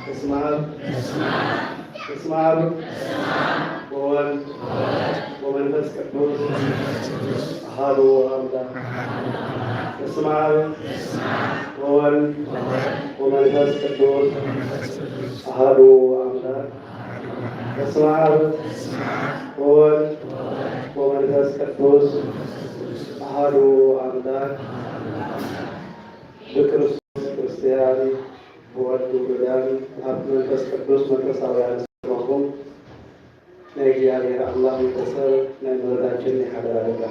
በስመ አብ በስመ አብ ወወልድ ወመንፈስ ቅዱስ አሐዱ አምላክ። በስመ አብ ወወልድ ወመንፈስ ቅዱስ አሐዱ አምላክ። በስመ አብ ወወልድ ወመንፈስ ቅዱስ አሐዱ አምላክ። ብክርስቶስ ክርስቲያን፣ ብወልድ ውሉዳን፣ ኣብ መንፈስ ቅዱስ መንፈሳውያን ዝኾንኩም ናይ እግዚኣብሔር ኣምላኽ ቤተሰብ፣ ናይ እመቤታችን ናይ ሓደራ ደቃ።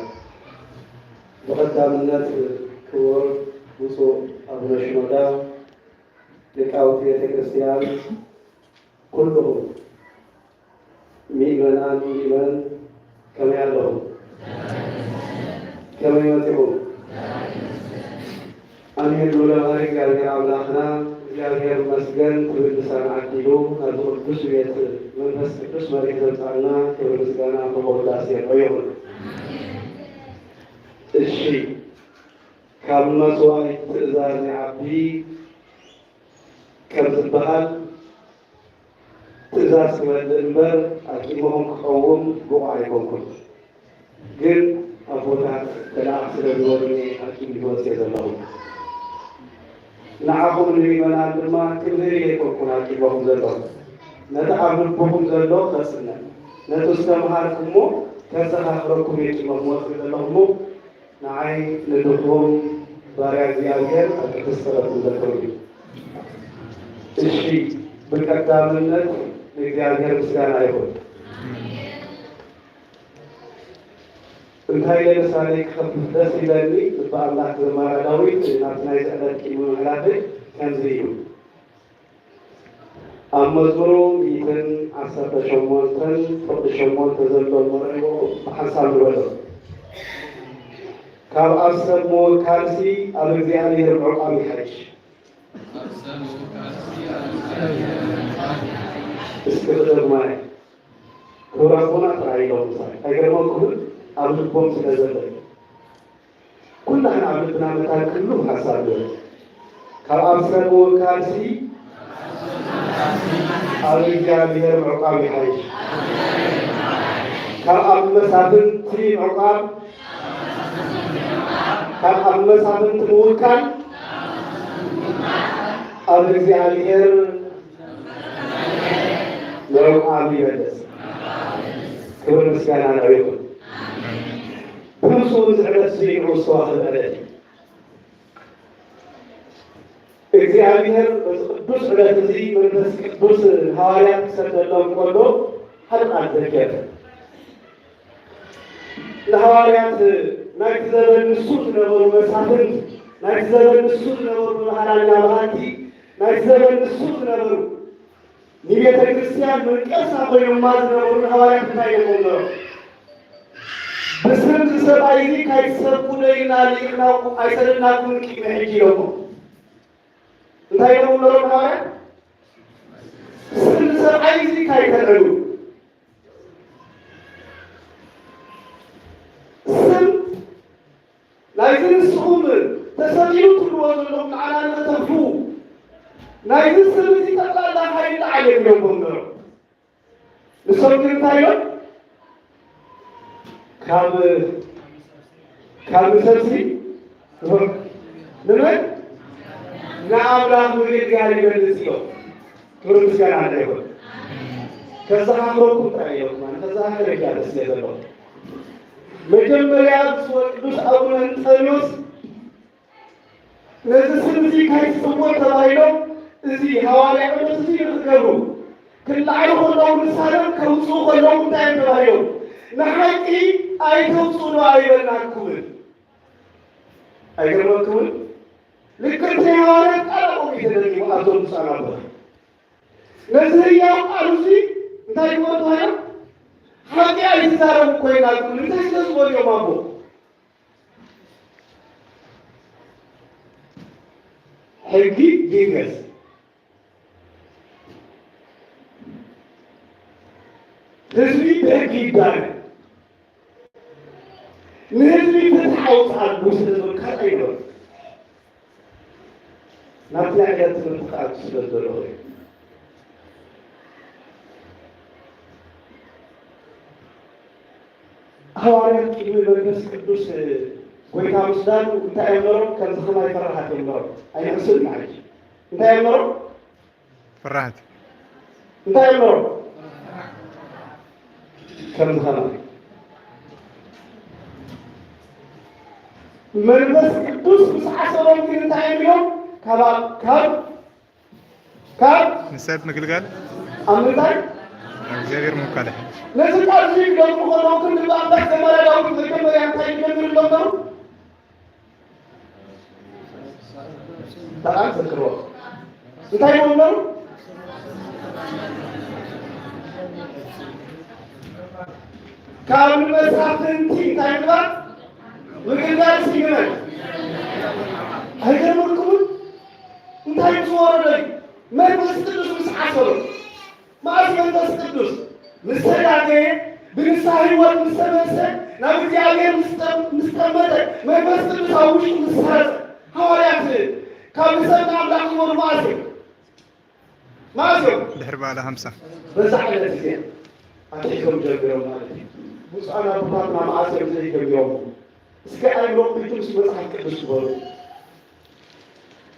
ብቐዳምነት ክቡር ብፁዕ ኣቡነ ሽኖዳ፣ ሊቃውንቲ ቤተ ክርስቲያን፣ ኩልኹም ምእመናን ምእመን ከመይ ኣለኹም? ከመይ መጺኹም? ኣሜን። ልዑለ ባሕሪ እግዚኣብሔር ኣምላኽና እግዚኣብሔር ይመስገን ክብል ልሳን ዓዲሉ ናብዚ ቅዱስ ቤት መንፈስ ቅዱስ መሪሕ ዘምጻና ክብሪ ምስጋና ክብሪ ውዳሴ ይኹን። እሺ፣ ካብ መስዋእቲ ትእዛዝ ይዓቢ ከም ዝበሃል ትእዛዝ ክመልእ እምበር ኣብ ቅድመኹም ክቐውም ብቑዕ ኣይኮንኩን። ግን ኣቦታት ተለኣኽ ስለ ዝበሉኒ ኣብ ቅድሚ መፅእ ዘለኹ። ንዓኹም ንምእመናን ድማ ክምህር ኢለ ኣይኮንኩን ኣብ ቅድመኹም ዘለኹ። ነቲ ኣብ ልብኹም ዘሎ ከጽንዕ፣ ነቲ ዝተምሃርኩሞ ከዘኻኽረኩም እየ ቅድመኹም ወፅእ ዘለኹ እሞ ንዓይ ንድኹም ባርያ እግዚኣብሔር ኣብ ቅድስቲ ጸሎትኩም ዘክሩኒ። እሺ፣ ብቀዳምነት ንእግዚኣብሔር ምስጋና ይኹን። እንታይ ኢለ ልሳነይ ክኸፍት ደስ ኢለኒ፣ ልበ ኣምላኽ ዘማራ ዳዊት ናብቲ ናይ ዝዕለት ቂሙ ምዕላፍ ከምዚ እዩ። ኣብ መዝሙሩ ሚእትን ዓሰርተ ሸሞንተን ፍቕዲ ሸሞንተ ዘሎ መርዕዎ ብሓንሳብ ንበሎ። ካብ ኣብ ሰብ ምውካልሲ ኣብ እግዚኣብሔር ምዕቋም ይሓይሽ። እስኪ ክደግማ እየ። ክብረ ኣቦና ጥራይ ኢሎም ምሳይ ኣይገርመኩምን? ኣብ ልቦም ስለ ዘሎ እዩ። ኩላህና ኣብ ልብና መታን ክህሉ ሓሳብ ንበል። ካብ ኣብ ሰብ ምውካልሲ ኣብ እግዚኣብሔር ምዕቋብ ይሓይሽ። ካብ ኣብ መሳፍንቲ ምዕቋብ፣ ካብ ኣብ መሳፍንቲ ምውካል ኣብ እግዚኣብሔር ምዕቋብ ይበልጽ። ክብሪ ምስጋና ንዕኡ ይኹን። ብምስኡ ዝዕለት እዚ ንዑ ዝተዋህበ ዕለት እዩ። እግዚኣብሔር በዚ ቅዱስ ዕለት እዚ መንፈስ ቅዱስ ንሃዋርያት ክሰደሎም ከሎ ሓደ ቃል ዘኪረ። ንሃዋርያት ናይቲ ዘበን ንሱ ዝነበሩ መሳፍንት፣ ናይቲ ዘበን ንሱ ዝነበሩ መሃራና መሃርቲ፣ ናይቲ ዘበን ንሱ ዝነበሩ ንቤተ ክርስቲያን መንቀሳ ኮይኖማ ዝነበሩ ንሃዋርያት እንታይ ኢሎሞም ነበሮም? ብስም እዚ ሰብኣይ እዚ ካይትሰብኩ ዶ ኢልና ልኢኽናኩም ኣይሰደድናኩምን ቅድሚ ሕጂ ኢሎሞ። እንታይ ኢሎሞም ነበሮም ንሃዋርያት? ስም እዚ ሰብኣይ እዚ ካይተልዕሉ። ስም ናይዚ ንስኹም ተሰቒሉ ትብልዎ ዘለኹም ንዓና ንኸተጥፍኡ፣ ናይዚ ስም እዚ ጠቕላላ ሓይሊ ንዓለም ኢሎሞም ነበሩ። ንሶም ግን እንታይ ኢሎም? ካብ ካብ ንሰብሲ ንመን? ንኣምላኽ ምግልጋል ይበልጽ ኢሎም። ክብሪ ምስጋና ንዓይ ይኹን። ከዘኻኽረኩም ጥራይ እዮም፣ ማለት ከዘኻኽር እያ ደስ ስለ ዘለኹ። መጀመርያ ብፁዕ ወቅዱስ ኣቡነ እንጠንዮስ ነዚ ስም እዚ ካይትጽውዕ ተባሂሎም፣ እዚ ሃዋርያ ቅዱስ እዚ ንኽገብሩ ክለዓሉ ከለዉ ንሳቶም ከውፅኡ ከለዉ እንታይ እዮም ተባሂሎም? ንሓቂ ኣይተውፅኡ ዶ ኣይበልናኩምን? ኣይገርመኩምን? ልክዕ እቲ ናይ ሃዋርያት ቃል ኣብኦም እዩ ተደጊሙ፣ ኣብዞም ብፁዓን ኣቦታት። ነዚ ህያው ቃል እዚ እንታይ ግበሩ ተባሂሎም? ሓቂ ኣይትዛረቡ እኮ ኢልናኩም። እንታይ ስለ ዝበሉ እዮም ኣቦ? ሕጊ ይንገስ። ህዝቢ ብሕጊ ይዳነ። ንህዝቢ ፍትሒ ኣውፅኣሉ ስለ ዝበሉ ካልእ ኣይነበሩን። ናብቲ ናይ ዕለት ትምህርቲ ክኣቱ ስለ ዝደለኹ እየ። ሃዋርያት ቅድሚ መንፈስ ቅዱስ ጎይታ ምስዳዱ እንታይ እዮም ነሮም? ከምዚ ከማይ ፈራሃት እዮም ነሮም። ኣይንሕስብ ማለት እዩ። እንታይ እዮም ነሮም? ፈራሃት። እንታይ እዮም ነሮም? ከምዚ ከማይ መንፈስ ቅዱስ ምስ ዓሰሎም ግን እንታይ እዮም ኢሎም? ካብ ካብ ካብ ንሰብ ምግልጋል ኣብ ምንታይ ኣብ እግዚኣብሔር ምውካል። ነዚ ቃል እዚ ክገብሩ ከለዉ ግን ንብኣንታት ዘማሪ ዳዊት መጀመርያ እንታይ ይገብር ኢሎም ነበሩ? በጣም ዘክርዎ እንታይ ይብሉ ነበሩ? ካብ ንመሳፍንቲ እንታይ ምግባር ምግልጋል ሲግመን ኣይገርመኩምን? እንታይ ምስ ወረዶ እዩ? መንፈስ ቅዱስ ምስ ዓሰሎ። መዓስ መንፈስ ቅዱስ ምስ ተጋገየ፣ ብንስሓ ህይወት ምስ ተመልሰ፣ ናብ እግዚኣብሔር ምስ ጠ- ምስ ጠመተ፣ መንፈስ ቅዱስ ኣብ ውሽጡ ምስ ሰረጸ፣ ሃዋርያት ካብ ንሰብ ንኣምላኽ ዝበሉ መዓስ እዮም? መዓስ እዮም? ድሕሪ በዓለ ሃምሳ። በዛ ዕለት እዚኣ ኣትሒዞም ጀሚሮም ማለት እዩ። ብፁዓን ኣቦታትና መዓስ እዮም ዘይጀሚሮም? እስከ ኣእምሮኹም ሒዙ ምስ መጽሓፍ ቅዱስ ዝበሉ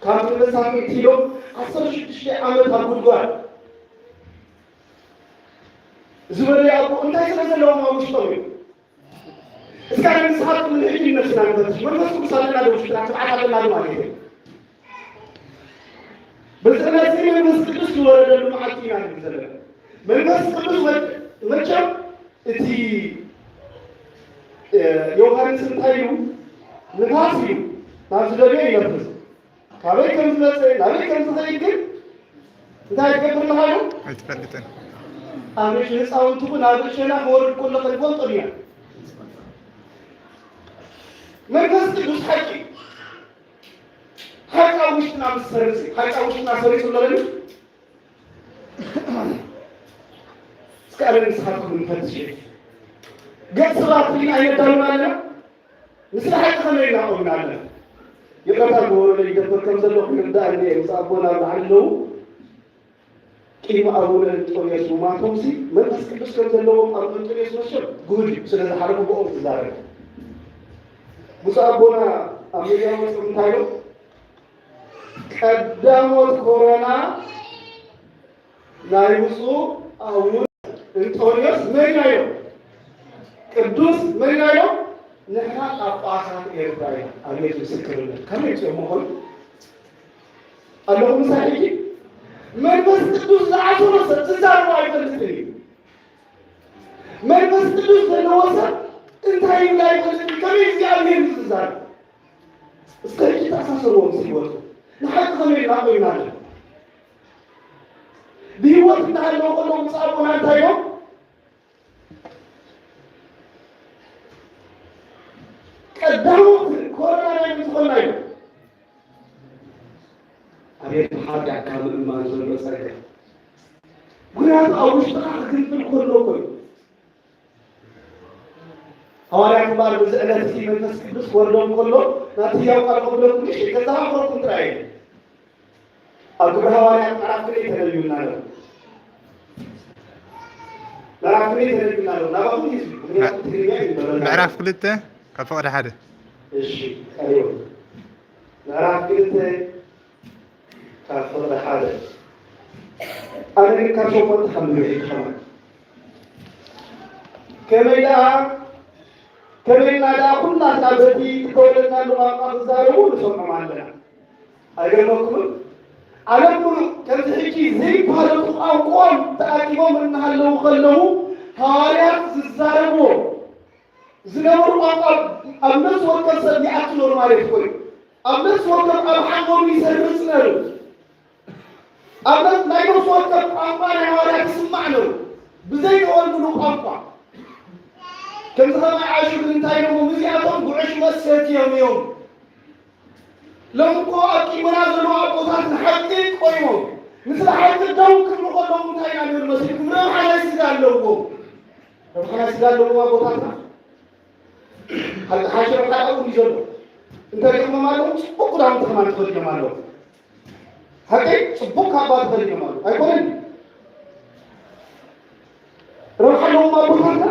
ካብ መሳፍንቲ ኢሎም ዓሰርተ ሽዱሽተ ዓመት ኣብ ጉድጓድ ዝበሉ ኣቦ እንታይ ስለ ዘለዎም ኣብ ውሽጦም እዩ። እስካ ንስኻትኩም ንሕጂ ነብስና ንፈትሽ። መንፈስ ቅዱስ ኣለና ዶ ውሽጥና? ትብዓት ኣለና ዶ ማለት እዩ? በዚ ዕለት እዚ መንፈስ ቅዱስ ዝወረደሉ መዓልቲ ኢና ንብል ዘለና። መንፈስ ቅዱስ መ- መቸም እቲ እ፣ ዮሃንስ እንታይ ኢሉ? ንፋስ እዩ ናብ ዝደልዮ ይነፍስ። ካበይ ከም ዝመፀ ናበይ ከም ዝኸይድ ግን እንታይ ትገብር ኣለኻ ኢሉ? ኣይትፈልጥን። ኣብ ርእሲ ህፃውንቲ እውን ኣብ ርእሰና ክወርድ ከሎ ክንፈልጦ ኢና። መንፈስ ቅዱስ ሓቂ ሓቂ ኣብ ውሽጥና ምስ ሰርፅ ሓቂ ኣብ ውሽጥና ሰሪፁ ኣለለኒ እስከ ኣነ ንስኻትኩም ንፈትሽ። ገጽ ሰባት ርኢና ኣይነዳሉን ኣለና። ንስለ ሓቂ ከመይ ኢልና ቆምና ኣለና። ይቕረታ ግበሩለይ ይደፍር ከም ዘለኹ ይርዳእኒ እየ። ምስ ኣቦና ኣብ ላዕሊ ኣለዉ። ቂም ኣቡነ እንጦንዮስ ሙማቶምሲ መንፈስ ቅዱስ ከም ዘለዎም ኣብ እንጦንዮስ መሸም ግሁድ እዩ። ስለ ዝሓለፉ ብኦም ትዛረብ። ብፁዕ ኣቦና ኣብ ሚድያ ወፅኦም እንታይ ኢሎም? ቀዳሞት ኮሮና ናይ ብፁዕ ኣቡነ እንጦንዮስ መን ኢና ኢሎም? ቅዱስ መን ኢና ኢሎም? ንሕና ጳጳሳት ኤርትራ ኢና። ኣቤት ምስክርነት! ከመይ ጽዮሞ ኾን ኣለኹም ምሳይ ሕጂ? መንፈስ ቅዱስ ዝዓሰሎ ሰብ ዝዛረቦ ኣይፈልጥን እዩ። መንፈስ ቅዱስ ዘለዎ ሰብ እንታይ ይብል ኣይፈልጥን። ከመይ እግዚኣብሔር እዩ ዝዛረብ? እስከ ሕጂ ተኣሳሰርዎ ምስ ህይወቱ ንሓቂ ከመይ ኢልና ኮይና ኣለና? ብህይወት እናሃለዉ ከለዉ ምስ ኣቦና እንታይ ኢሎም? ቀዳሞት ኮሮና ናይ ምዝኾና እዩ። ኣቤት ብሓጢኣትካ ምእማን ዘሎ ጸጋ! ምኽንያቱ ኣብ ውሽጥኻ ክግንፍል ከሎ እኮ እዩ። ሃዋርያት እምበኣር በዚ ዕለት እዚ መንፈስ ቅዱስ ክወርዶም ከሎ ናብቲ ህያው ቃል ከብለኩም እሺ ከዘኻኽረኩም ጥራይ እየ። ኣብ ግብረ ሃዋርያት ምዕራፍ ክንደይ ተነቢቡና ኣሎ? ምዕራፍ ክንደይ ተነቢቡና ኣሎ? ናባኹም እዩ ዝብል። ምኽንያቱ ትግርኛ እዩ ዝበለና። ምዕራፍ ክልተ ካብ ፍቕዲ ሓደ። እሺ ቀሪቡ ምዕራፍ ክልተ ካብ ፍቕዲ ሓደ ኣነ ግን ካብ ሸሞንተ ከም ንብዒ ክኸማ ከመይ ደኣ ከመይ ኢልና ደኣ ኩላትና በቲ ዝተወለድናሉ ቋንቋ ክዛረቡ ንሰምዖም ኣለና። ኣይገርመኩምን? ዓለም ሙሉእ ከምዚ ሕጂ ዘይፋለጡ ቋንቋኦም ተኣኪቦም እናሃለዉ ከለዉ ሃዋርያት ዝዛረብዎ ዝነበሩ ቋንቋ ኣብ ነፍሲ ወከፍ ሰብ ይኣቱ ነሩ ማለት እኮ እዩ። ኣብ ነፍሲ ወከፍ ኣብ ሓንጎሉ ይሰርጽ ነሩ። ኣብ ነ- ናይ ነፍሲ ወከፍ ቋንቋ ናይ ሃዋርያት ይስማዕ ነሩ። ብዘይተወልድሉ ቋንቋ ከምዚ ከማይ ዓሹ ግን እንታይ ኢሎሞ? እዚኣቶም ጉዕሽ መሰት እዮም እዮም። ሎም እኮ ኣብ ቂምና ዘለዉ ኣቦታት ንሓቂ ቆይሞም ንስለ ሓቂ ደው ክብሉ ከለዉ እንታይ ኢና ንብል መሲልኩም? ረብሓ ናይ ስጋ ኣለዎም። ረብሓ ናይ ስጋ ኣለዎም ኣቦታትና። ሓቂ ሓቂ ረብሓ ኣብኡ እዩ ዘሎ። እንተሪእኹሞም ኣለዉ ጽቡቕ ክዳውንቲ ከማን ተኸዲኖም ኣለዉ። ሓቂ ጽቡቕ ካባ ተኸዲኖም ኣለዉ። ኣይኮነን? ረብሓ ኣለዎም ኣቦታትና።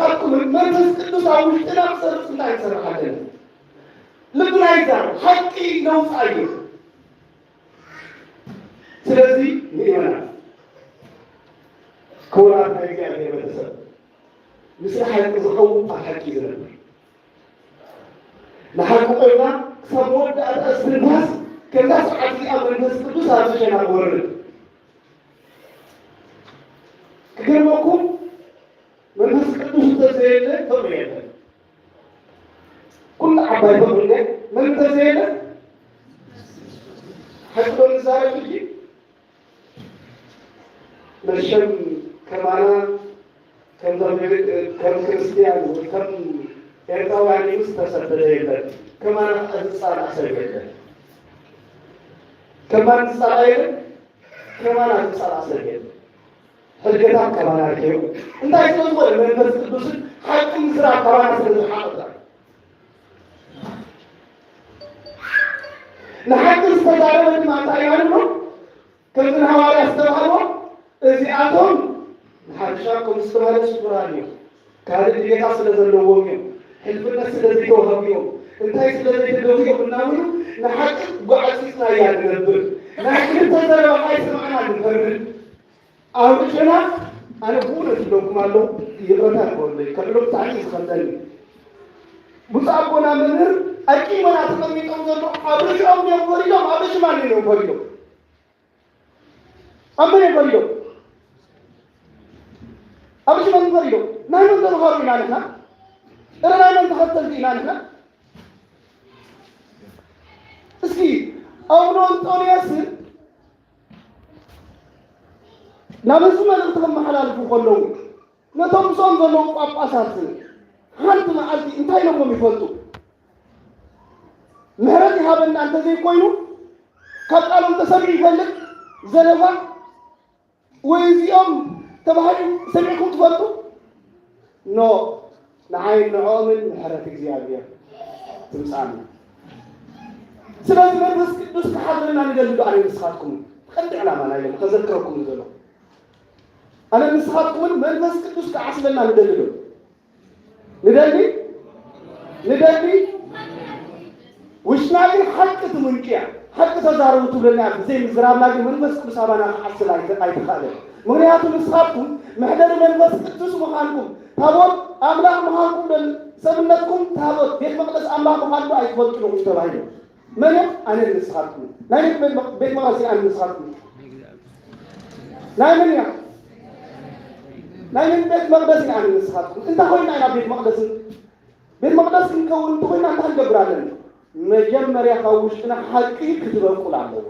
ኣኩምን መንፈስ ቅዱስ ኣብ ውሽጥና ክሰርጽ እንታይ ክንሰርሕ ኣለና? ልብና ይዛረብ፣ ሓቂ ነውጽእ ኣዩ። ስለዚ ምእመናን፣ ክቡራት ናይ እግዚኣብሔር ቤተሰብ፣ ምስለ ሓቂ ዝኸውን ኣብ ሓቂ እዩ ዝነብር። ንሓቂ ቆይምና ክሳብ መወዳእታ እስትንፋስ፣ ከምዛ ሰዓት እዚኣ መንፈስ ቅዱስ ኣብ ሸና ክወርድ። ክገርመኩም፣ መንፈስ ቅዱስ እንተዘየለ ፍቕሪ የለን። ኩሉ ዓባይ ፍቕሪ እንደ መን እንተዘየለ? ሓቂ ዶ ንዛረብ ሕጂ? መሸም ከማና ከም ከም ክርስትያን ወይ ከም ኤርትራውያን እዩ ዝተሰደደ የለን። ከማና ዝጻላእ ሰብ የለን። ከማን ዝጻላእ የለን። ከማና ዝጻላእ ሰብ የለን። ሕድገታት ከማና ርሒቑ። እንታይ ስለ ዝኾነ? መንፈስ ቅዱስን ሓቂ ምዝራብ ከማና ስለ ዝረሓቐ ጥራይ። ንሓቂ ዝተዛረበ ድማ እንታይ ኢና ንብሎ? ከምዚ ንሃዋርያ ዝተባህልዎ፣ እዚኣቶም ንሓድሻ ከም ዝተባህለ ስውራን እዮም። ካልእ ድሌታት ስለ ዘለዎም እዮም። ሕልፍነት ስለ ዘይተዋህቡ እዮም። እንታይ ስለ ዘይተደልዩ እዮም እናበሉ ንሓቂ ጓዕጺጽና እያ ንነብር። ናይ ክልተ ዘረባ ኣይሰማዕና ንፈርድ። ኣብ ርእስና ኣነ ብእውነት ይብለኩም ኣለዉ፣ ይቕረታ ይግበሩለይ፣ ክሕሎ ብጣዕሚ እዩ ዝኸብደኒ። ብፁዕ ኣቦና መምህር ኣቂሞና ተቐሚጦም ዘለዉ ኣብ ርእሶም እዮም ፈሪዶም፣ ኣብ ርእሲ ማን እዮም ፈሪዶም? ኣብ መን እዮም ፈሪዶም? ኣብ ርእሲ መን ፈሪዶም? ናይ መን ተምሃሮ ኢና ንሕና? እረ ናይ መን ተኸተልቲ ኢና ንሕና? እስኪ ኣቡነ እንጦንዮስን ናብ ህዝቢ መልእኽቲ ከመሓላልፉ ከለዉ፣ ነቶም ምስኦም ዘለዉ ጳጳሳት ሓንቲ መዓልቲ እንታይ ኢሎሞም ይፈልጡ? ምሕረት ይሃበና እንተዘይኮይኑ፣ ካብ ቃሎም ተሰሚዑ ይፈልጥ? ዘለፋ ወይ እዚኦም ተባሂሉ ሰሚዕኩም ትፈልጡ? ኖ፣ ንዓይ ንዕኦምን ምሕረት እግዚኣብሔር ትምጻእና። ስለዚ መንፈስ ቅዱስ ክሓድረና ንደሊ ዶ ኣነ ንስኻትኩምን? ቀንዲ ዕላማ ናይ ሎም ከዘክረኩም ንደሎ። ኣነ ንስኻትኩምን መንፈስ ቅዱስ ክዓስለና ንደሊ ዶ? ንደሊ? ንደሊ? ውሽጥና ግን ሓቂ ትምንጭ እያ። ሓቂ ተዛረቡ ትብለና እያ። ብዘይ ምዝራብና ግን መንፈስ ቅዱስ ኣባና ክዓስል ኣይተ-፣ ኣይተኻእለን። ምኽንያቱ ንስኻትኩም መሕደሪ መንፈስ ቅዱስ ምዃንኩም፣ ታቦት ኣምላኽ ምዃንኩም፣ ደል-፣ ሰብነትኩም ታቦት ቤት መቕደስ ኣምላኽ ምዃንኩም ኣይትፈልጡን ኢኹም ተባሂሉ። መን እዮም? ኣነ ንስኻትኩም። ናይ መን ቤት መ-፣ ቤት መቕደስ እየ? ኣነ ንስኻትኩም። ናይ መን እያ? ናይ መን ቤት መቕደስ እያ? ኣነ ንስኻትኩም። እንተ ኮይና ኢና ቤት መቕደስ፣ ቤት መቕደስ ክንከውን እንተ ኮይና እንታይ ክንገብር ኣለና? መጀመርያ ካብ ውሽጥና ሓቂ ክትበቁል ኣለዎ።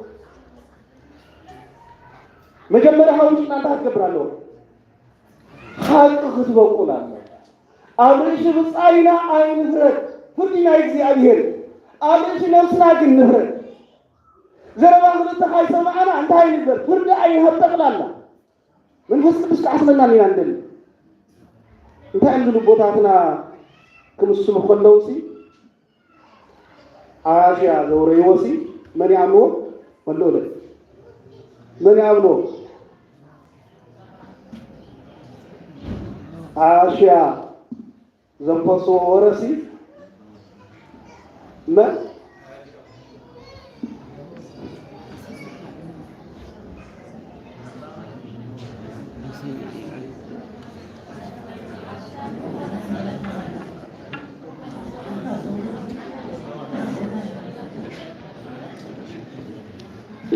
መጀመርያ ካብ ውሽጥና እንታይ ክትገብር ኣለዎ? ሓቂ ክትበቁል ኣለዎ። ኣብ ርእሲ ብጻይና ኣይንፍረድ፣ ፍርዲ ናይ እግዚኣብሔር እዩ። ኣብ ርእሲ ነብስና ግን ንፍረድ። ዘረባ ክልተ ካይሰማዕና እንታይ ንግበር? ፍርዲ ኣይንሃብ ጠቕላላ። መንፈስ ቅዱስ ክዓስለና ኢና ንደሊ። እንታይ እዮም ዝብሉ ኣቦታትና ክምስሉ ከለውሲ፣ ዓያሹ እያ ዘውረይዎሲ፣ መን ይኣምንዎ? ወልደ ወለድ። መን ይኣምንዎ? ዓያሹ እያ ዘንፈስዎ ወረሲ፣ መን?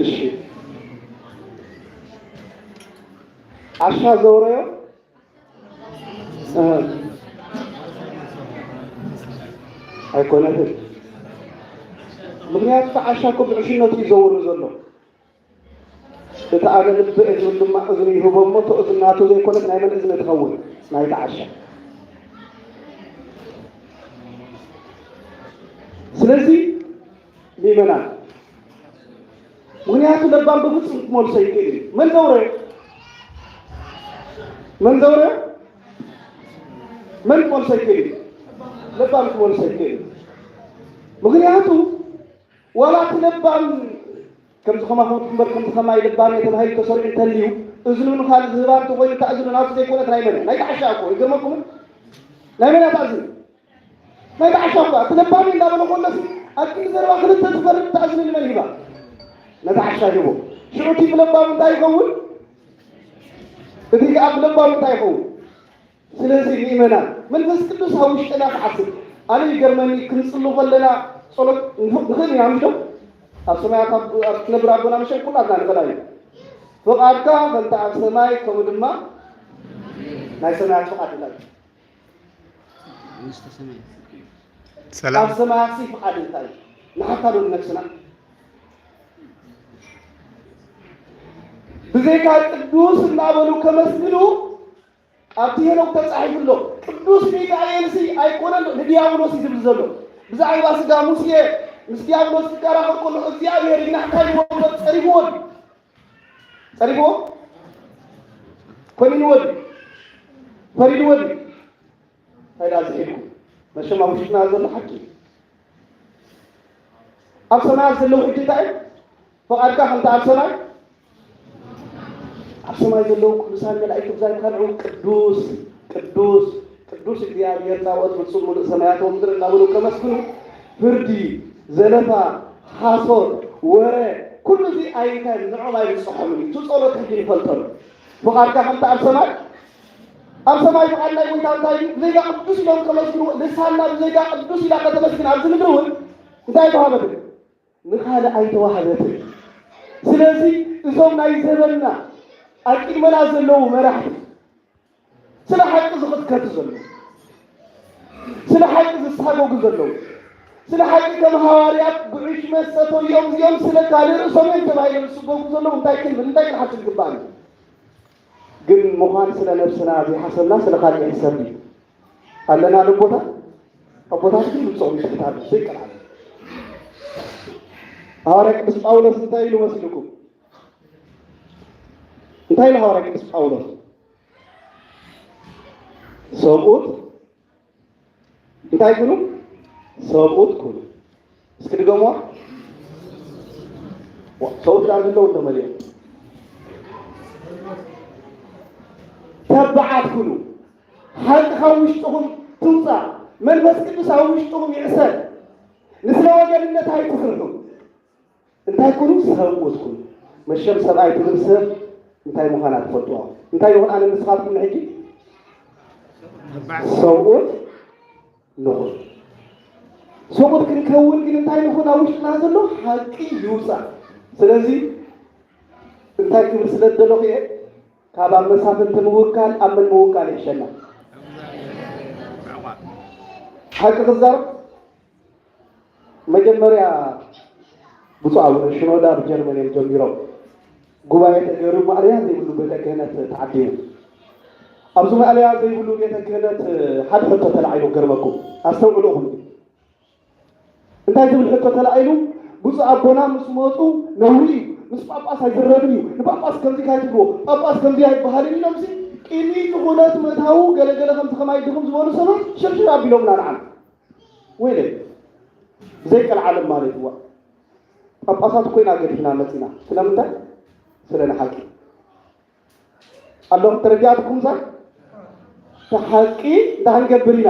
እሺ። ዓሻ ዘውረዮ? እ። ኣይኮነትን። ምኽንያቱ እቲ ዓሻ እኮ ብዕሽነቱ እዩ ዘውሪ ዘሎ። እቲ ኣነ ልቢ እዝኒ ድማ እዝኒ ይህቦ እሞ፣ እቶ እዝኒ ናቱ ዘይኮነት ናይ መን እዝኒ ትኸውን? ናይቲ ዓሻ። ስለዚ ምእመናን፣ ምኽንያቱ ለባም ብፍጹም ክመልሶ ይክእል እዩ። መን ዘውረዮ? መን ዘውረዮ? መን ክመልሶ ይክእል እዩ? ለባም ክመልሶ ይክእል እዩ። ምኽንያቱ ዋላ እቲ ለባም ከምዚ ከማኹም እምበር ከምዚ ከማይ ለባም እየ ተባሂሉ ተሰሪዑ እንተልዩ፣ እዝኑ ንኻልእ ዝህባ እንተኾይኑ፣ እታ እዝኑ ናቱ ዘይኮነት ናይ መን? ናይቲ ዓሻ እኮ። ይገርመኩምን? ናይ መን እያ ትኣዝን? ናይ ተዓሻ እኳ። እቲ ለባም እንዳበለ ከሎሲ ኣብ ክንዲ ዘረባ ክልተ ዝፈርድ ተኣዝኒ ንመን ሂባ? ነቲ ዓሻ ሂቦ። ሽዑ እቲ ለባም እንታይ ይኸውን? እቲ ከኣ ለባም እንታይ ይኸውን? ስለዚ ምእመናን መንፈስ ቅዱስ ኣብ ውሽጥና ክዓስል። ኣነ ይገርመኒ፣ ክንጽሉ ከለና ጸሎት ንፍ- ንኽእል ኢና ምሽ ዶ? ኣብ ሰማያት ኣብ ኣብ ትነብር ኣቦና ምሽ ኩላትና ንኽእል ኢና። ፍቓድካ ከምቲ ኣብ ሰማይ ከምኡ ድማ ናይ ሰማያት ፍቓድ እንታይ እዩ? መንግስተ ሰማይ። ሰላም። ኣብ ሰማያት ሲ ፍቓድ እንታይ እዩ? ንሓታ ዶ ንነፍስና? ብዘይካ ቅዱስ እናበሉ ከመስግኑ ኣብቲ ሄኖክ ተጻሒፉ ኣሎ። ቅዱስ ሚካኤል ሲ ኣይኮነን ንዲያብሎስ እዩ ዝብል ዘሎ። ብዛዕባ ስጋ ሙሴ ምስ ዲያብሎስ ክከራኸር ከሎ እግዚኣብሔር ይናሕካ ይወሎ ጸሪፍዎ ድዩ? ጸሪፍዎ? ኮኒንዎ ድዩ? ፈሪድዎ ድዩ? እንታይ ደኣ ዝሒድኩም? መሸም ኣብ ውሽጥና ዘሎ ሓቂ እዩ። ኣብ ሰማያት ዘለዉ ሕጂ እንታይ እዩ? ፍቓድካ ከምቲ ኣብ ሰማይ ኣብ ሰማይ ዘለዉ ቅዱሳን መላእክት ብዛይካ ንዑ ቅዱስ ቅዱስ ቅዱስ እግዚኣብሔር ጻወት ፍጹም ሙሉእ ሰማያት ወምድር እናበሉ ከመስግኑ ፍርዲ፣ ዘለፋ፣ ሓሶት፣ ወረ ኩሉ እዚ ኣይንታይ ንዖም ኣይብጽሖምን እዩ። እቲ ጸሎት ሕጂ ንፈልጠሉ። ፍቓድካ ከምቲ ኣብ ሰማይ ኣብ ሰማይ ፍቓድ ናይ ጎይታ እንታይ እዩ? ብዘይካ ቅዱስ ኢሎም ከመስግኑ ልሳንና ብዘይካ ቅዱስ ኢላ ከተመስግን ኣብዚ ምድሪ እውን እንታይ ተዋህበት? ንኻልእ ኣይተዋህበትን። ስለዚ እዞም ናይ ዘበንና ኣብ ቅድመና ዘለዉ መራሕቲ ስለ ሓቂ ዝኽትከቱ ዘለዉ፣ ስለ ሓቂ ዝሳጎጉ ዘለዉ፣ ስለ ሓቂ ከም ሃዋርያት ጉዕሽ መስተ ተዮም እዚኦም ስለ ካልእ ርእሶም እዮም ተባሂሎም ዝስጎጉ ዘለዉ እንታይ ክንብል እንታይ ክንሓስብ ይግባእ እዩ? ግን ምዃን ስለ ነብስና ዘይሓሰብና ስለ ካልእ ይሕሰብ እዩ። ኣለና ኣቦታት ኣቦታት ግን ምጽኦም ይትሕታሉ ዘይቀልዓሉ። ሃዋርያ ቅዱስ ጳውሎስ እንታይ ኢሉ መሲልኩም? እንታይ ኢሉ ሃዋርያ ቅዱስ ጳውሎስ? ሰብኡት እንታይ ኩኑ? ሰብኡት ኩኑ። እስኪ ድገሞ። ሰብኡት ዳር ዘለዉ እንዶ መሊኦም ተባዓት ኩኑ። ሓቂ ካብ ውሽጥኹም ትውፃእ። መንፈስ ቅዱስ ኣብ ውሽጥኹም ይዕሰል። ንስለ ወገንነት ኣይትፍርሑ። እንታይ ኩኑ? ሰብኡት ኩኑ። መሸም ሰብኣይ ትብል ሰብ እንታይ ምዃና ትፈልጥዋ። እንታይ ይኹን ኣነ ንስኻትኩም ንሕጂ ሰብኡት ንኹን። ሰብኡት ክንከውን ግን እንታይ ንኹን? ኣብ ውሽጥና ዘሎ ሓቂ ይውፃእ። ስለዚ እንታይ ክብል ስለ ዝደለኹ እየ ካብ ኣብ መሳፍንቲ ምውካል ኣብ መን ምውካል ይሕሸና? ሓቂ ክዛረብ መጀመርያ ብፁዕ ኣቡነ ሽኖዳ ብጀርመን እዮም ጀሚሮም። ጉባኤ ተገይሩ ማእለያ ዘይብሉ ቤተ ክህነት ተዓዲሙ። ኣብዚ ማእለያ ዘይብሉ ቤተ ክህነት ሓደ ሕቶ ተላዒሉ ገርመኩም ኣስተውዕሉ ኢኹም። እንታይ ዝብል ሕቶ ተላዒሉ? ብፁዕ ኣቦና ምስ መፁ ነውሪ እዩ፣ ምስ ጳጳስ ኣይዝረብን እዩ፣ ንጳጳስ ከምዚ ካይትብልዎ፣ ጳጳስ ከምዚ ኣይበሃልን ኢሎም ሲ ቅድሚ እቲ ኩነት ምእታዉ ገለገለ ከምዚ ከማይ ድኹም ዝበሉ ሰባት ሽርሽር ኣቢሎምና ንዓና። ወይለ ዘይቀልዓለም ማለት እዋ ጳጳሳት ኮይና ገዲፍና መፂና ስለምንታይ? ስለ ንሓቂ ኣለኹም ተረዲኣትኩም ዛ ሓቂ እንታይ ክንገብር ኢና?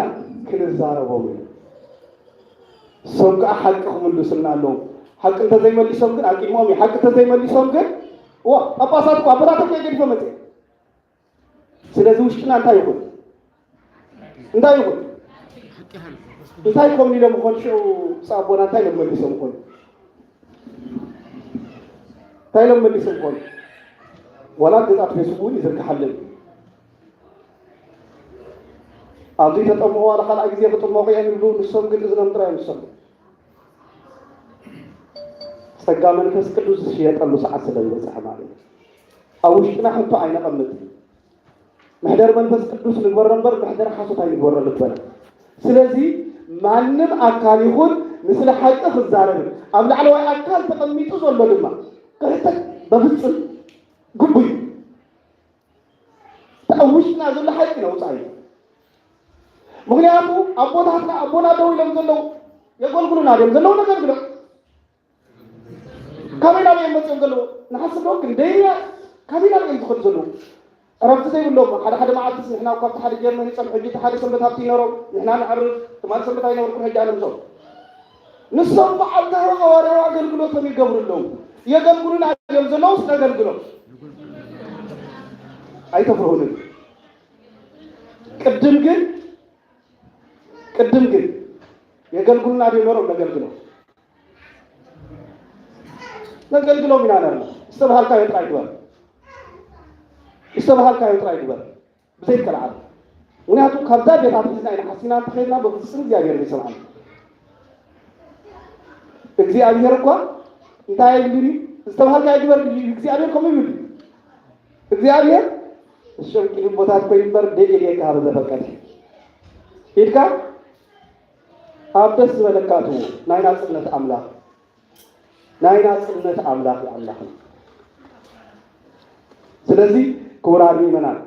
ክንዛረቦም እዩ። እሶም ከዓ ሓቂ ክምልሱልና ኣለዎም። ሓቂ እንተዘይመሊሶም ግን ኣቂሞም እዩ። ሓቂ እንተዘይመሊሶም ግን እዋ ጳጳሳት እኮ ኣቦታቶም ገዲፎ መፅእ ስለዚ ውሽጥና እንታይ ይኹን እንታይ ይኹን እንታይ ኮም ኢሎም ይኾን ሽዑ ብፃቦና እንታይ ኢሎም መሊሶም ይኾን እንታይ ኢሎም መሊሶም ይኾን ዋላ ገፃት ፌስቡክ እውን ይዝርግሓለን ኣብዚ ተጠምቑ ዋላ ካልኣይ ግዜ ክጥመቑ እዮም ይብሉ ንሶም ግን እዝኖም ጥራይ ይምሰሉ ጸጋ መንፈስ ቅዱስ ዝሽየጠሉ ሰዓት ስለ ዝበጽሐ ማለት እዩ። ኣብ ውሽጥና ሕቶ ኣይነቐምጥ። መሕደር መንፈስ ቅዱስ ንግበሮ እምበር መሕደር ሓሶት ኣይንግበሮ ልበና። ስለዚ ማንም ኣካል ይኹን ንስለ ሓቂ ክዛረብ ኣብ ላዕለዋይ ኣካል ተቐሚጡ ዘሎ ድማ ክሕተት በፍጽም ግቡይ እዩ። እቲ ኣብ ውሽጥና ዘሎ ሓቂ ነውፃእ እዩ። ምክንያቱ ኣቦታትና ኣቦና ደው ኢሎም ዘለዉ የገልግሉና ድዮም ዘለዉ ነገልግሎም ካበይ ናበይ እዮም መፅኦም ዘለዉ ንሓስብ ዶ ክንደይ ካበይ ናበይ እዮም ዝኸዱ ዘለዉ ዕረፍቲ ዘይብሎም። ሓደ ሓደ መዓልትስ ንሕና እኳ ኣብቲ ሓደ ጀርመን ይጸንሑ፣ ሕጂ እቲ ሓደ ሰንበት ኣብቲ ይኖሮም፣ ንሕና ነዕርፍ፣ ትማሊ ሰንበት ኣይነበርኩን፣ ሕጂ ኣነ ምስኦም። ንሶም በዓል ናይ ሃዋርያዊ ኣገልግሎቶም ይገብሩ ኣለዉ። የገልግሉና እዮም ዘለዉስ ነገልግሎም። ኣይተፍርሁንን። ቅድም ግን፣ ቅድም ግን የገልግሉና ድዮም ነሮም? ነገልግሎም። ነገልግሎም ኢና ነርና። ዝተባሃልካዮ ጥራይ ግበር። ዝተባሃልካዮ ጥራይ ግበር። ብዘይከልዓል። ምክንያቱ ካብዛ ቤት ኣትሒዝና ኢና ሓሲና እንተኸድና በፍጹም እግዚኣብሔር ዘይሰምዓና። እግዚኣብሔር እኳ እንታይ ይብል እዩ? ዝተባሃልካዮ ግበር እዩ። እግዚኣብሔር ከምኡ ይብል እዩ። እግዚኣብሔር እሸም ቂሊም ቦታት ኮይኑ እምበር ደይ ኤልየካ ሀበ ዘፈቀደ ኢድካ ኣብ ደስ ዝበለካ እትዎ ናይ ናጽነት ኣምላኽ፣ ናይ ናጽነት ኣምላኽ ኣምላኽ እዩ። ስለዚ ክቡራት ምእመናን፣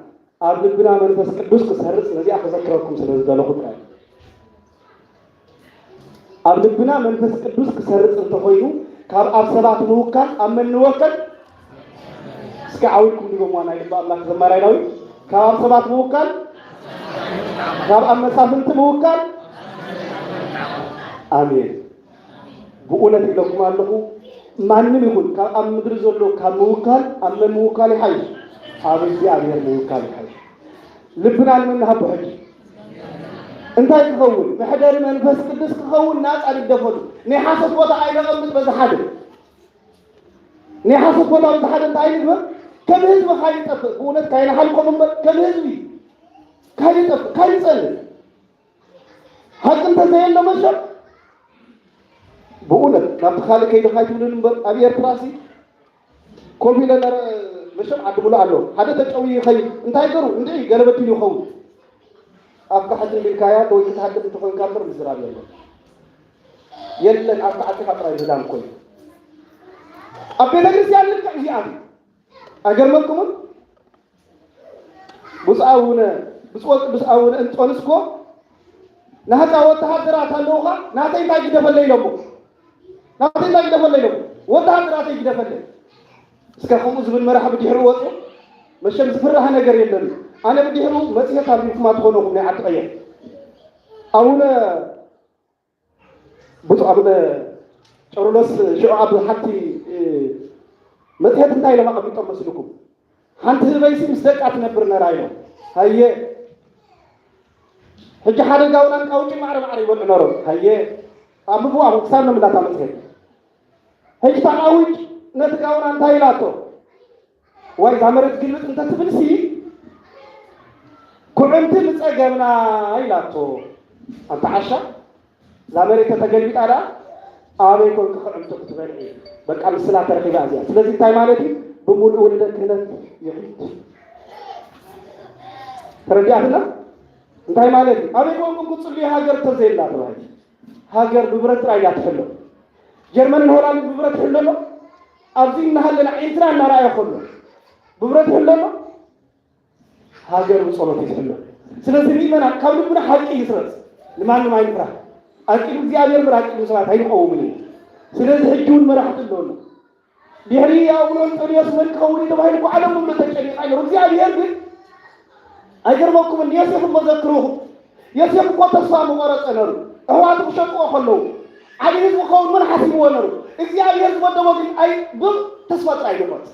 ኣብ ልብና መንፈስ ቅዱስ ክሰርጽ ነዚኣ ክዘክረኩም ስለ ዝደለኹ ጥራይ። ኣብ ልብና መንፈስ ቅዱስ ክሰርጽ እንተኾይኑ ካብ ኣብ ሰባት ምውካል ኣብ መን ንወከል? እስኪ ዓዊድኩም ድገምዋ ናይ ልቢ ኣምላኽ ዘማራይ ዳዊት። ካብ ኣብ ሰባት ምውካል፣ ካብ ኣብ መሳፍንቲ ምውካል። ኣሜን። ብእውነት ኢለኩም ኣለኹ፣ ማንም ይኹን ካብ ኣብ ምድሪ ዘሎ ካብ ምውካል ኣብ መን ምውካል ይሓይሽ? ኣብ እግዚኣብሔር ምውካል ይሓይሽ። ልብና ንመን ንሃቦ ሕጂ? እንታይ ክኸውን? መሕደሪ መንፈስ ቅዱስ ክኸውን ናጻ ንግደፈሉ። ናይ ሓሶት ቦታ ኣይነቐምጥ በዚ ሓደ። ናይ ሓሶት ቦታ በዚ ሓደ እንታይ ንግበር? ከም ህዝቢ ካይጠፍእ፣ ብእውነት ካይንሓልቆም እምበር ከም ህዝቢ ካይጠፍእ፣ ካይጸልእ። ሓቂ እንተዘየሎ መሸም ብእውነት ናብቲ ካልእ ከይደ ካይትብልን እምበር ኣብ ኤርትራሲ ኮፍ ኢለ ነረ መሸም ዓዲ ሙሉእ ኣሎ። ሓደ ተጨውዩ ይኸይድ። እንታይ ገሩ? እንድዒ ገለ በዲሉ ይኸውን። ኣፍካ ሕትን ቢልካያ ወይ ክትሃድም እንተኾይንካ እምበር ምዝራብ የለን። የለን፣ ኣፍካ ዓጢኻ ጥራይ ምህዳም ኮይኑ። ኣብ ቤተ ክርስቲያን ልክዕ እዚኣ እዩ። ኣይገርመኩምን? ብፁዕ ኣቡነ፣ ብፁዕ ወቅዱስ ኣቡነ እንጦንስ እኮ ናህቃ ወተሃደራት ኣለውኻ፣ ናተይ እንታይ ግደፈለይ ኢሎሞ። ናተይ እንታይ ግደፈለይ ኢሎሞ። ወተሃደራተይ ግደፈለይ። እስከ ከምኡ ዝብል መራሒ ብድሕሪ ወፁ፣ መሸም ዝፍራሕ ነገር የለን። ኣነ ብድሕሩ መፅሄት ኣንቢብኩማ ትኾነኹም ናይ ዓዲ ቀይሕ። ኣቡነ፣ ብፁዕ ኣቡነ ቄርሎስ ሽዑ ኣብ ሓንቲ፣ እ፣ መፅሄት እንታይ ኢሎም ኣቐሚጦም መስልኩም? ሓንቲ ህበይሲ ምስ ደቃ ትነብር ነራ ኢሎም። ሃየ፣ ሕጂ ሓደ ጋውናን ቃውጭ ማዕረ ማዕረ ይበልዑ ነሮም። ሃየ፣ ኣንብብዋ ክሳብ ነምላታ መፅሄት። ሕጂ እታ ቃውጭ ነቲ ጋውና እንታይ ኢላቶ? ዋይ፣ እዛ መሬት ግልብጥ እንተትብልሲ፣ ኩዕንቲ ምጸገብና ኢላቶ። ኣንታ ዓሻ፣ እዛ መሬት ተተገልቢጣ ደኣ ኣበይ ኮንኪ ኩዕንቲ ክትበልዒ? በቃ ምስላ ተረኺባ እዚኣ። ስለዚ እንታይ ማለት እዩ? ብምሉእ ወልደ ክህነት ይኺድ። ተረዲኣትና? እንታይ ማለት እዩ? ኣበይ ኮንኩም ክትጽልዩ ሃገር ተዘይላ ተባሂሉ? ሃገር ብብረት ጥራይ እያ ትሕሎ። ጀርመንን ሆላንድን ብብረት ይሕሎ ኣሎ። ኣብዚ እናሃለና ኤርትራ እናረኣየ ከሎ ብብረት ይሕሎ ኣሎ። ሃገር ብጸሎት እዩ ዝሕሎ። ስለዚ ምእመናን ካብ ልብና ሓቂ ይስረጽ። ንማንም ኣይንፍራሕ። ኣቂዱ እግዚኣብሔር እምበር ኣቂዱ ሰባት ኣይንቀውምን ኢና። ስለዚ ሕጂ እውን መራሕቲ ኣለውና። ድሕሪ ኣቡነ እንጦንዮስ መን ክኸውን እዩ ተባሂሉ እኮ ዓለም ብምሉእ ተጨኒቓ ነይሩ። እግዚኣብሔር ግን ኣይገርመኩምን? ዮሴፍ እሞ ዘክርኹም። ዮሴፍ እኮ ተስፋ ምቆረጸ ነሩ። ኣሕዋቱ ክሸጥዎ ከለዉ ዓቢ ህዝቢ ክኸውን መን ሓሲብዎ ነሩ? እግዚኣብሔር ዝመደቦ ግን ኣይ-፣ ብም-፣ ተስፋ ጥራይ ይቆርጽ።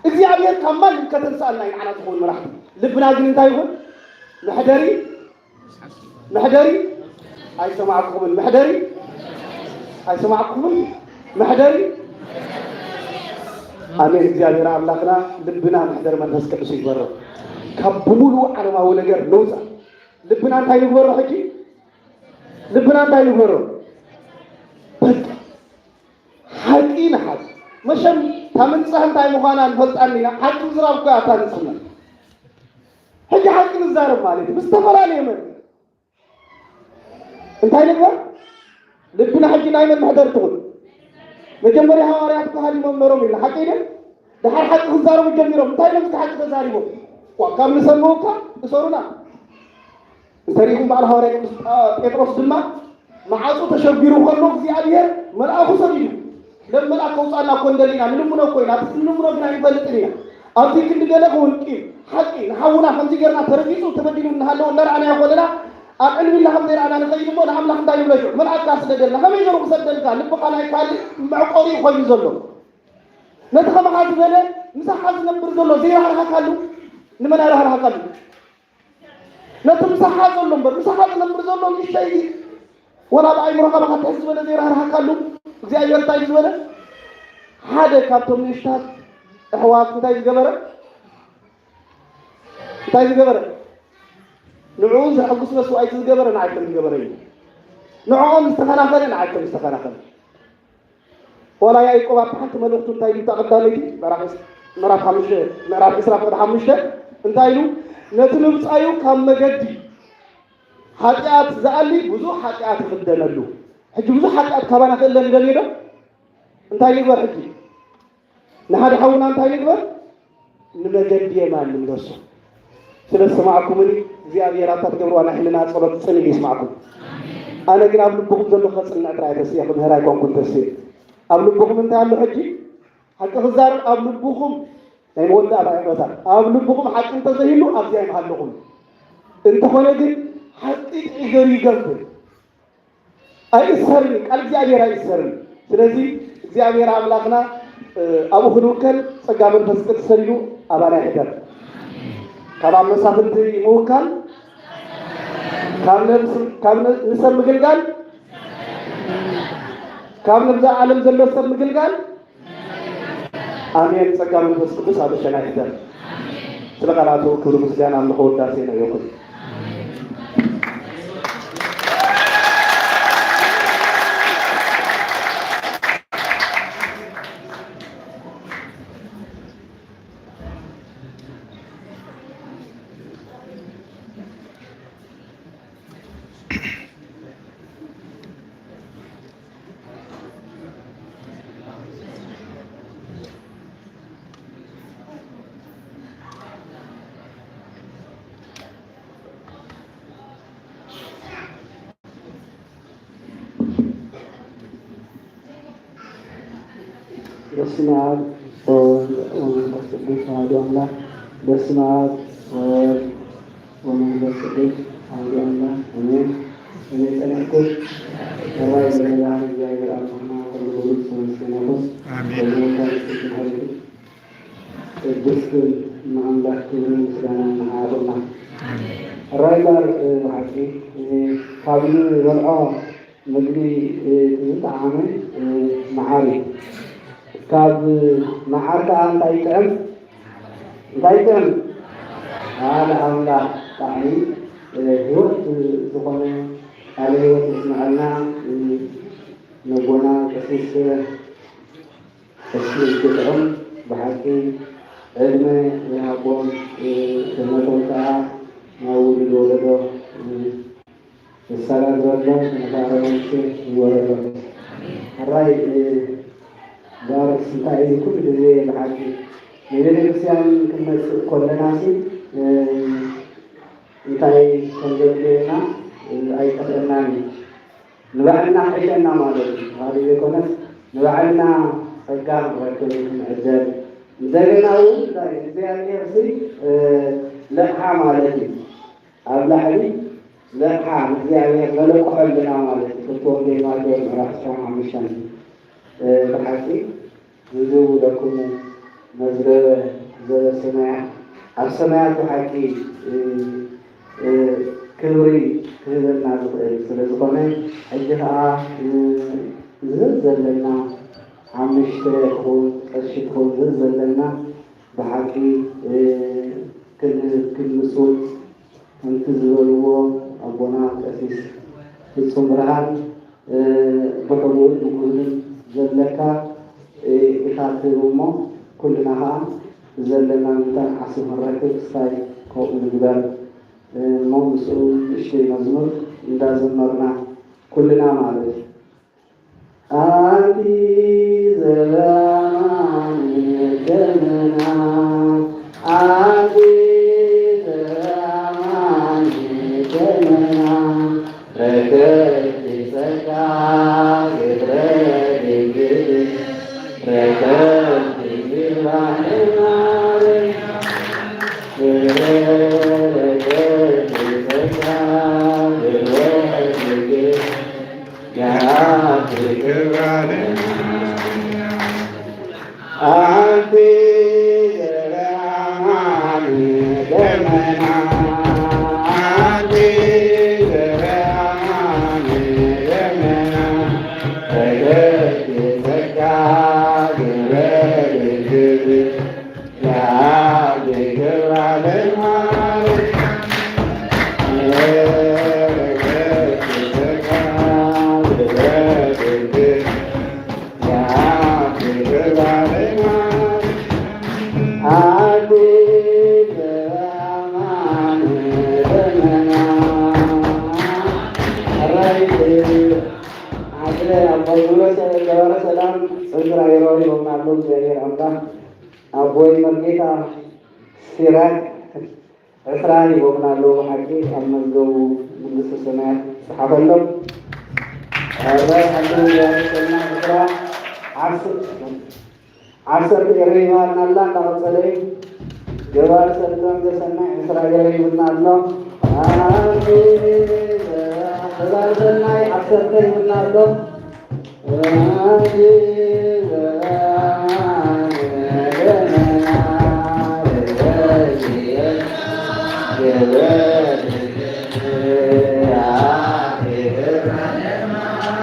እግዚኣብሔር ካብ ማንም ከተንስኣልና እዩ ንዓና ዝኸውን መራሕቲ። ልብና ግን እንታይ ይኹን? መሕደሪ፣ መሕደሪ፣ ኣይሰማዕኩምን። መሕደሪ፣ ኣይሰማዕኩምን። መሕደሪ፣ ኣሜን። እግዚኣብሔር ኣምላኽና ልብና መሕደሪ መንፈስ ቅዱስ ይግበሮ። ካብ ብምሉእ ዓለማዊ ነገር ነውፃእ። ልብና እንታይ ንግበሮ ሕጂ? ልብና እንታይ ንግበሮ? በቃ ሓቂ ንሓዝ። መሸም እታ ምንጻህ እንታይ ምዃና ንፈልጣን ኢና። ሓቂ ምዝራብ እኮ እያ እታ ንጽህና። ሕጂ ሓቂ ንዛረብ ማለት እዩ። ብዝተፈላለየ መልክዕ እንታይ ንግበር? ልብና ሕጂ ናይ መን መሕደሪ ትኹን? መጀመርያ ሃዋርያት እኮ ሃዲሞም ነሮም ኢልና፣ ሓቂ ኣይደል? ደሓር ሓቂ ክዛረቡ ጀሚሮም። እንታይ ኢሎም እቲ ሓቂ ተዛሪቦም? ዋ፣ ካብ ንሰምዑካ እሰሩና። እንተሪኢኹም በዓል ሃዋርያ ቅዱስ ጳ-፣ ጴጥሮስ ድማ መዓጹ ተሸጊሩ ከሎ እግዚኣብሔር መልኣኹ ሰዲዱ፣ "ለም መልኣክ ከውጻና እኮ እንደሊና፣ ንልምኖ እኮ ኢና፣ እቲ ንልምኖ ግን ኣይንፈልጥን ኢና። ኣብቲ ክንዲ ገለ ክውን ቂም ሓቂ ንሓውና ከምዚ ጌርና ተረጊጹ ተበዲሉ እናሃለወ እናረኣናዮ ከለና ኣብ ዕልምና ከም ዘይረኣና ንኸይድ እሞ ንኣምላኽ እንታይ ንብሎ ሽዑ? መልኣካ ስደደልና። ከመይ ገይሩ ክሰደልካ? ልብኻ ናይ ካልእ መዕቆሪ እዩ ኮይኑ ዘሎ። ነቲ ከማኻ ዝበለ ምሳኻ ዝነብር ዘሎ ዘይራህርሃካሉ ንመን ኣይራህርሃካሉ? ነቲ ምሳኻ ዘሎ እምበር ምሳኻ ዝነብር ዘሎ ንእሽተይ እዩ። ወላ ብኣይምሮኻ ብኻ ትሕዝ ዝበለ ዘይራህርሃካሉ እግዚኣብሔር እንታይ እዩ ዝበለ? ሓደ ካብቶም ንእሽታት ኣሕዋት እንታይ ዝገበረ? እንታይ ዝገበረ? ንዕኡ ዘሐጉስ መስዋእቲ ዝገበረ ንዓይ ከም ዝገበረ እዩ። ንዕኦም ዝተኸናኸነ ንዓይ ከም ዝተኸናኸነ። ዋላ ያዕቆብ ኣብቲ ሓንቲ መልእኽቱ እንታይ ኢሉ እታ ቀዳመይቲ ምዕራፍ ዕስ-፣ ምዕራፍ ሓሙሽተ፣ ምዕራፍ ዕስራ ፍቕዲ ሓሙሽተ እንታይ ኢሉ? ነቲ ንብጻዩ ካብ መገዲ ሓጢኣት ዝኣሊ ብዙሕ ሓጢኣት ይኽደነሉ። ሕጂ ብዙሕ ሓጢኣት ካባና ክእለን ይደልዮ ዶ? እንታይ ንግበር ሕጂ? ንሓደ ሓውና እንታይ ንግበር? ንመገዲ የማን ንምለሶ። ስለ ዝሰማዕኩምኒ እግዚኣብሔር ኣብታ ትገብርዋ ናይ ሕልና ጸሎት ጽን ኢሉ ይስማዕኩም። ኣነ ግን ኣብ ልብኹም ዘሎ ከጽንዕ ጥራይ ተስየ ክምህር ኣይኮንኩን ተስየ። ኣብ ልብኹም እንታይ ኣሎ ሕጂ? ሓቂ ክዛረብ ኣብ ልብኹም ናይ መወዳእታ ይቕረታ። ኣብ ልብኹም ሓቂ እንተዘይህሉ ኣብዚ ኣይምሃለኹም። እንተኾነ ግን ሓቂ ጥዒገሩ ይገብር። ኣይእሰርን እዩ፣ ቃል እግዚኣብሔር ኣይእሰርን። ስለዚ እግዚኣብሔር ኣምላኽና፣ እ፣ ኣብኡ ክንውከል ጸጋ መንፈስ ቅዱስ ሰዲዱ ኣባና ይሕደር። ካብ ኣብ መሳፍንቲ ምውካል፣ ካብ ነብስ-፣ ካብ ነ-፣ ንሰብ ምግልጋል፣ ካብ ነብዛ ዓለም ዘሎ ሰብ ምግልጋል። ኣሜን። ጸጋ መንፈስ ቅዱስ ኣብ ሸና ይሕደር። ስለ ቃላቱ ክብሪ ምስጋና ኣምልኾ ውዳሴ ነው ይኹን። በስመ አብ ወወልድ ወመንፈስ ቅዱስ አሐዱ አምላክ። በስመ አብ ወወልድ ወመንፈስ ቅዱስ አሐዱ አምላክ አሜን። እኔ ጸናኩት ሰማይ በሌላ እግዚአብሔር አብና ከሉ ብሩክ ተመስገነ ይኹን። አሜን። በመንፈስ ቅዱስ ኃይል ቅድስት እመ አምላክ ክብርን ምስጋናን ንዓኹና። ሕራይ እምበር፣ እ፣ ብሓቂ፣ እ፣ ካብ ንበልዖ ምግቢ፣ እ፣ ዝጠዓመ፣ እ፣ መዓር እዩ። ካብ መዓር ከኣ እንታይ ይጥዕም? እንታይ ይጥዕም? ቃል ኣምላኽ ጣዕሚ፣ እ፣ ህይወት ዝኾነ ቃለ ህይወት የስምዐልና፣ እ፣ ነቦና ቀሲስ እሺ፣ ዝጥዑም ብሓቂ ዕድመ ይሃቦም፣ እ፣ ክህነቶም ከኣ ናብ ውሉድ ወለዶ፣ እ፣ ዘሰጋግረሎም ጥንካረ መንፈስ ይወረዶም። ሕራይ፣ እ፣ ዛርስ እንታይ እዩ? ኩሉ ግዜ ብሓቂ ንቤተ ክርስቲያን ክንመጽእ ከለናሲ፣ እ፣ እንታይ ከም ዘድልየና፣ እ፣ ኣይጠፍአናን እዩ። ንባዕልና ክሕሸና ማለት እዩ። ካልእ ዘይኮነስ ንባዕልና ጸጋ ክንረክብ ክንዕደል። እንደገና እውን እንታይ እግዚኣብሔር ሲ፣ እ፣ ልቕሓ ማለት እዩ። ኣብ ላዕሊ ልቕሓ ንእግዚኣብሔር ነለቅሖ ኣለና ማለት እዩ። ክልተ ወንጌል ማቴዎስ ምዕራፍ ዕስራን ሓሙሽተን፣ እ፣ ብሓቂ ዝብለኩሙ መዝገበ ዘበሰማያት፣ ኣብ ሰማያት ብሓቂ፣ እ፣ እ፣ ክብሪ ክህበና ዝኽእል ስለ ዝኾነ፣ ሕጂ ኸዓ፣ እ፣ ዘዘለና ሓሙሽተ ትኹን ቀሺ ትኹን ዘዘለና ብሓቂ፣ እ፣ ክንህብ ክንምጽውት ከምቲ ዝበልዎ ኣቦና ቀሲስ ፍጹም ብርሃን፣ እ፣ ብሕቡእን ብጉህልን ዘለካ፣ እ፣ ኢኻ ትህብ እሞ፣ ኩልና ኸዓ ዘለና መጠን ዓስቢ ክንረክብ እስታይ ከምኡ ንግበር፣ እ፣ እሞ ምስኡ ንእሽተይ መዝሙር እንዳዘመርና ኩልና ማለት እዩ። ኣንቲ ዘበኣማን ደመና፣ ኣንቲ ዘበኣማን ደመና፣ ረከብቲ ጸጋ ግብረ ድንግል፣ ረከብቲ ግብረ ማርያም፣ ኣንቲ ዘበ ኣማን ደመና፣ ኣንቲ ዘበ ኣማን ደመና፣ ፈገግ ጸጋ ግበሪ ክብሪ ለኣብ ክብራ ለማርያም፣ ፈገግ ጸጋ ግበሪ ክብሪ ኣቦይ ሙሉ ገባረ ሰላም ጽንትራ ይረው ይሆናሉ። እግዚአብሔር አምላክ ኣቦይ መርጌታ ሲራክ ዕስራ ይቦምና ኣለዉ። ሓቂ ኣብ መዝገቡ መንግስቲ ሰማያት ይጽሓፈሎም። ኣባይ ሓቂ ወያነ ሰና ዕስራ ዓርሱ ዓሰርተ ኤረይባና ኣላ እንዳቐጸለ እዩ። ገባር ሰላም ዘሰናይ ዕስራ ኤረይብና ኣሎ። ኣሜን። ገባር ሰናይ ዓሰርተ ይብና ኣሎ።